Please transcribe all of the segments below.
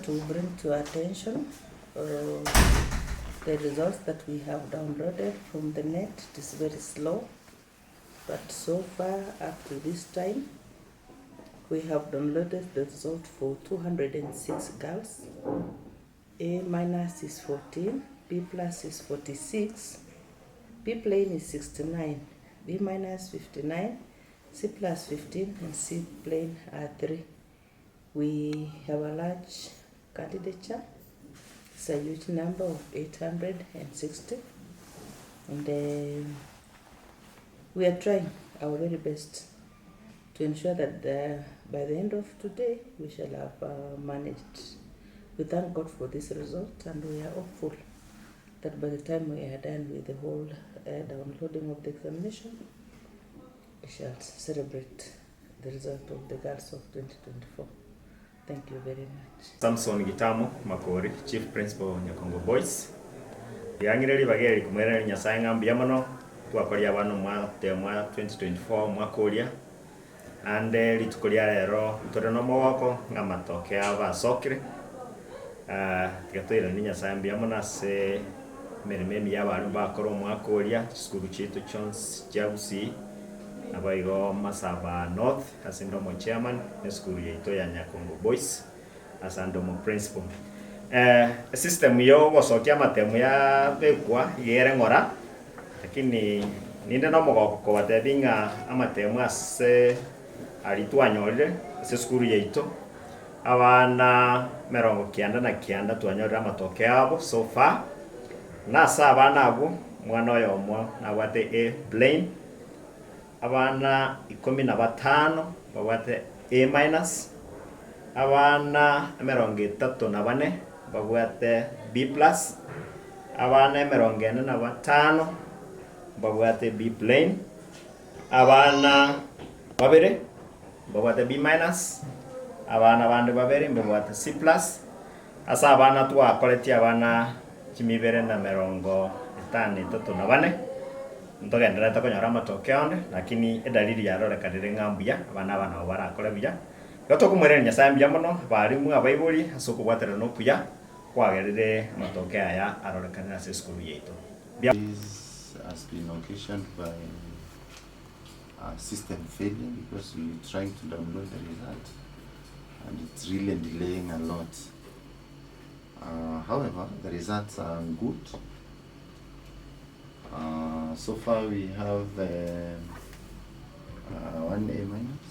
to bring to your attention uh, the results that we have downloaded from the net. It is very slow, but so far up to this time, we have downloaded the result for 206 girls. A minus is 14, B plus is 46, B plain is 69, B minus 59, C plus 15 and C plain are 3. We have a large candidature. It's a huge number of 860. And uh, we are trying our very best to ensure that the, by the end of today we shall have uh, managed. We thank God for this result and we are hopeful that by the time we are done with the whole uh, downloading of the examination, we shall celebrate the result of the girls of 2024. Thank you very much. Samson Gitamo Makori, Chief Principal Nyakongo Boys, Riang'ire ribaga eri komoiraneria Nyasae ng'a mbuya mono twakoria abana omwatemo 2024 omwaka oria, naende rituko ria rero ntore nomogoko ng'a amatoke abo asokire, tiga toiranerie Nyasae mbuya mono ase emeremo emiya abarimu bakora omwaka oria, chisukuru chiaito chionsi chia Gusii, naboigo Masaba North ase inde omochairman, na esukuru yaito ya Nyakongo Boys ase ande omoprincipal. Esystem ya ogosokia amatemo yabekwa iga ere ng'ora, lakini ninde nomogoko kobatebia ng'a amatemo ase aria twanyorire ase esukuru yaito, abana emerongo kianda na kianda twanyorire amatoke abo so far, na ase abana abwo, omwana oyomo nabwate A plain, Abana ikomi na batano babwate A minus, abana emerongo etato na bane babwate B plus, abana emerongo ene na batano mbabwate B plain, abana babere mbabwate B minus, abana bande babere mbabwate C plus. Ase abana twakoretie abana chimibere na emerongo etano etato na bane, ntogendererete konyora amatoke onde, lakini edalili yarorekanire ng'a mbuya, abana aba nabo barakore buya. Igo tokomoiraneria Nyasae mbuya mono, abalimu, abaibori, ase okobwaterana okuya kwagerire amatoke aya arorekanire ase esukuru yaito. Mbuya. This has been occasioned by a system failure because we trying to download the result and it's really delaying a lot. Uh, however, the results are good. Uh, so far we have uh, uh, one A minus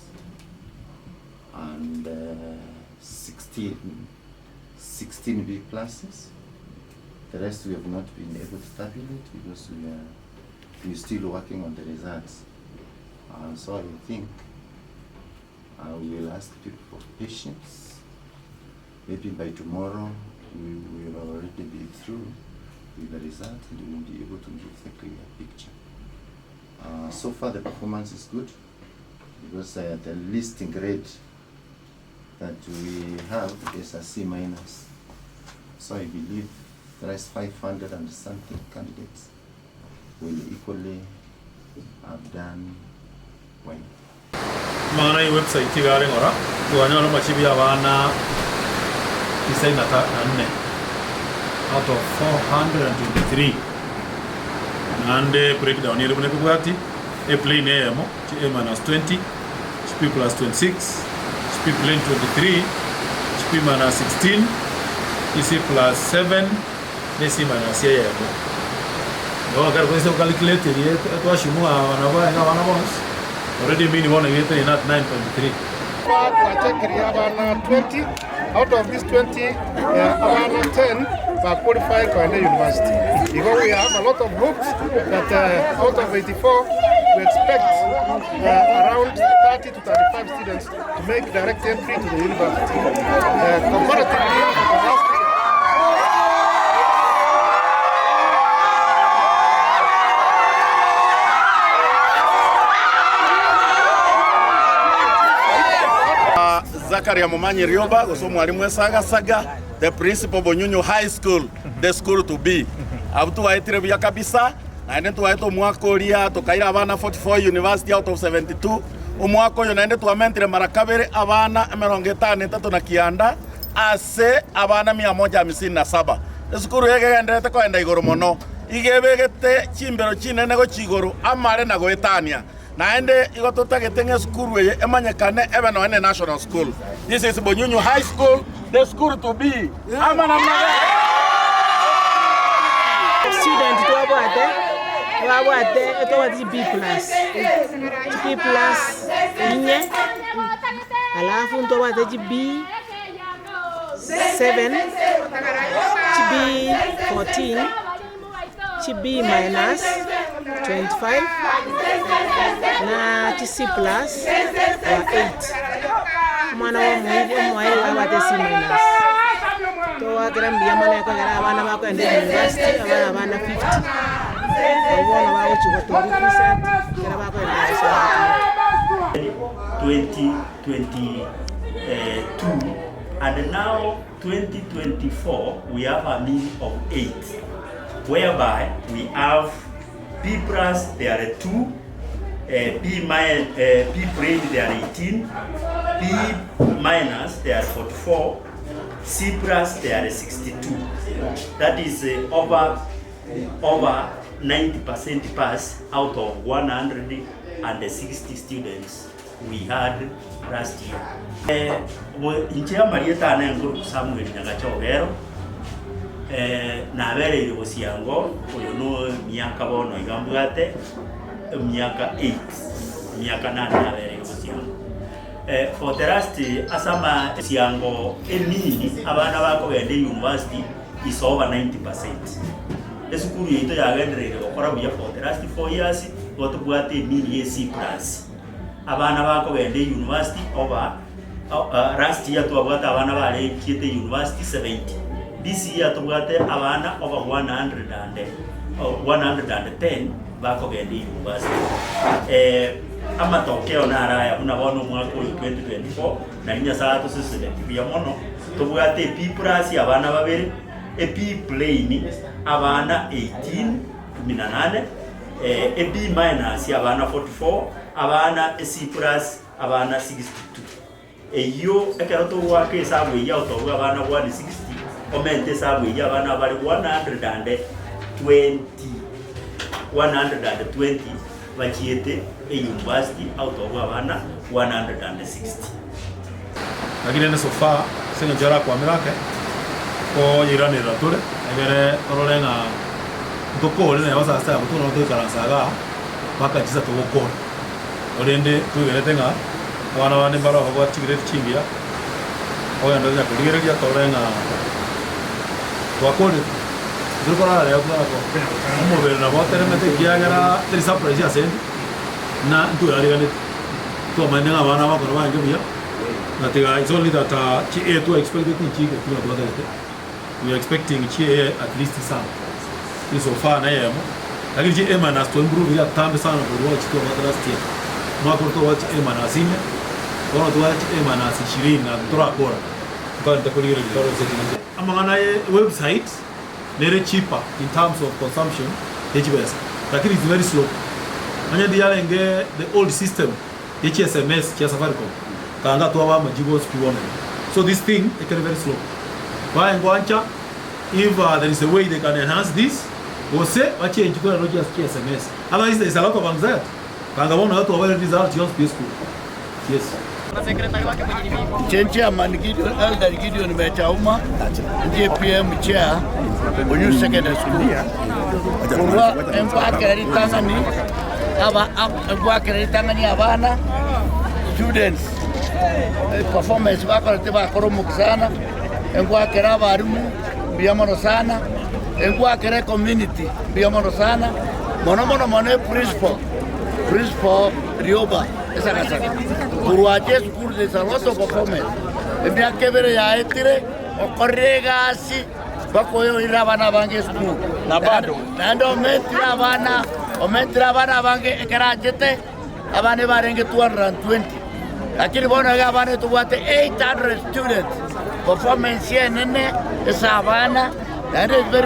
and uh, 16, 16 B pluses. The rest we have not been able to tabulate because we are we're still working on the results. Uh, so I think I will ask people for patience. Maybe by tomorrow we will already be through with the result and we will be able to give the clear picture. Uh, so far the performance is good because uh, the listing grade that we have is a C minus. So I believe there is 500 and something candidates will equally have done well. Amang'ana ye website iga are ng'ora, twanyora amachibu ya abana tisaini na nne out of 423 naende breakdown ere buna ekobwati, A plain eyemo, chi A minus 20, chi B plus 26, chi B plain 23, chi B minus 16, chi C plus 7, ne C minus eyemo. Bono ekero kwaise gocalculate eria twassume ng'a aba nabo barenge abana bonsi, already mean bono iga etari at 9.3. Twachekirie abana 20, out of these 20, abana 10 ba qualified kogenda university. Igo we have a lot of hopes that uh, out of 84 we expect uh, around 30 to 35 students to make direct entry to the university. Uh, comparatively, the last year, Zakaria Momanyi Rioba gose omwalimu Esagasaga, the principal Bonyunyu High School, the school to be. Abwo twaetire buya kabisa, naende ntwaete omwaka oria tokaira abana 44 university out of 72. Omwaka oyo naende twamentire mara kabere abana emerongo etano etato na kianda. ase abana mia moja hamsini na saba. Esukuru eye egendererete kogenda igoro mono, igo ebegete chimbero chinene gochia igoro amare na goetania. Naende igo totagete ng'a esukuru eye emanyekane ebe nonya ne national school. This is Bonyunyu High School, the school to be. Ama na Student twabwate, twabwate etobwate chi B plus, chi B plus inye, alafu ntobwate chi B seven, chi B 14, chi B minus 25, na chi C plus wa 8. Omwana wa omoiri omoaeri abwate C minus. Togoakera mbuya mono ekogera abana bakoenda university abare abana 50. Abwo bono bagochia gotoa represent ekero bakoenda gosoma. 2022 and now 2024 we have a mean of 8 whereby we have B plus there are 2 B mi B plain there are 18 B minus there are 44 C plus there are 62 that is over over 90% pass out of 160 students we had last year. Inche amarieta ane nkoruku Samuel Nyagacha Ogero, nabereire Bosiango, oyo no emiaka bono iga mbwate emiaka 8, emiaka nane nabereire Bosiango. For the last ase ama Bosiango emini abana bakogenda eyunivasiti is over 90%. Esukuru yaito yagendereire gokora buya for the last 4 years, igo tobwate emini ye C plus. Abana bakogenda eyunivasiti over last year twabwate abana barekiete eyunivasiti 70, this year tobwate abana over 100 and 110 bakogenda eyunivasiti. Amatokeo naro aya buna bono omwaka oyo 2024, nari Nyasaye atoseseneti buya mono, tobwate e B plus abana babere, e B plain abana 18, ikumi na nane, e B minus abana 44, abana e C plus abana 62. Eyio ekero togoaka esabu eyio out of abana 160, omente esabu eyio abana bare 120, 120 bachiete eyunivasiti out of abana 160. Lakini rende so far ase eng'encho erakwamire ake, koyeiranera tore, egere torore ng'a ntokore naye basase aba tore toikaranse igaa mpaka chinsa togokora. Korende twegenete ng'a abana bande mbare babwate chigrade chingiya, ogende onya korigereria torore ng'a twakorire. Tori korara rero totara omobere nabo oteremete ekiagera teri surprise asende, na ntwerariganeti. Twamanyete ng'a abana bakore barenge buya, na tiga it's only that chi A twa expected nchike buna twatagete, we are expecting chi A at least isano, lakini so far na eyemo, lakini chi A minus twa improve atambe sana korwa echi twabwate last year. Omwaka oria twabwate chi A minus ime, bono tobwate chi A minus ishirini na ntorakora, ntogenderete korigereria tore gose chinche. Amang'ana ye website nere cheaper in terms of consumption ye chibesa lakini it's very slow. Onye ndiyarenge the old system ye chi sms chia Safaricom kanga twaba amajibu onsi pi bono iga. So this thing ekere very slow. Baye ngwancha if there is a way they can enhance this gose ba change kore no chi sms. Otherwise there is a lot of anxiety. Kanga bono iga twabaire results yonsi pi esukuru. Yes. Inche Chairman Gideon, Elder Gideon Mechauma, inche PM Chair o New Secondary School. Korwa embakera ritang'ani aba embakera ritang'ani abana students eh, performance bakorete bakora omoki sana engwakera abarimu mbuya mono sana engwakera ecommunity mbuya mono sana mono mono mono eprincipal principal Rioba Esagasaga. Korwa ache esukuru there is a lot of performance. Emiaka ebere yaetire okorire egasi mpaka oyoirire abana abange esukuru. Na bado. Naende omentire abana omentire abana abange ekero achete abana ebarenge 220 lakini bono iga abana tobwate 800 students performance enene ase abana naende is very.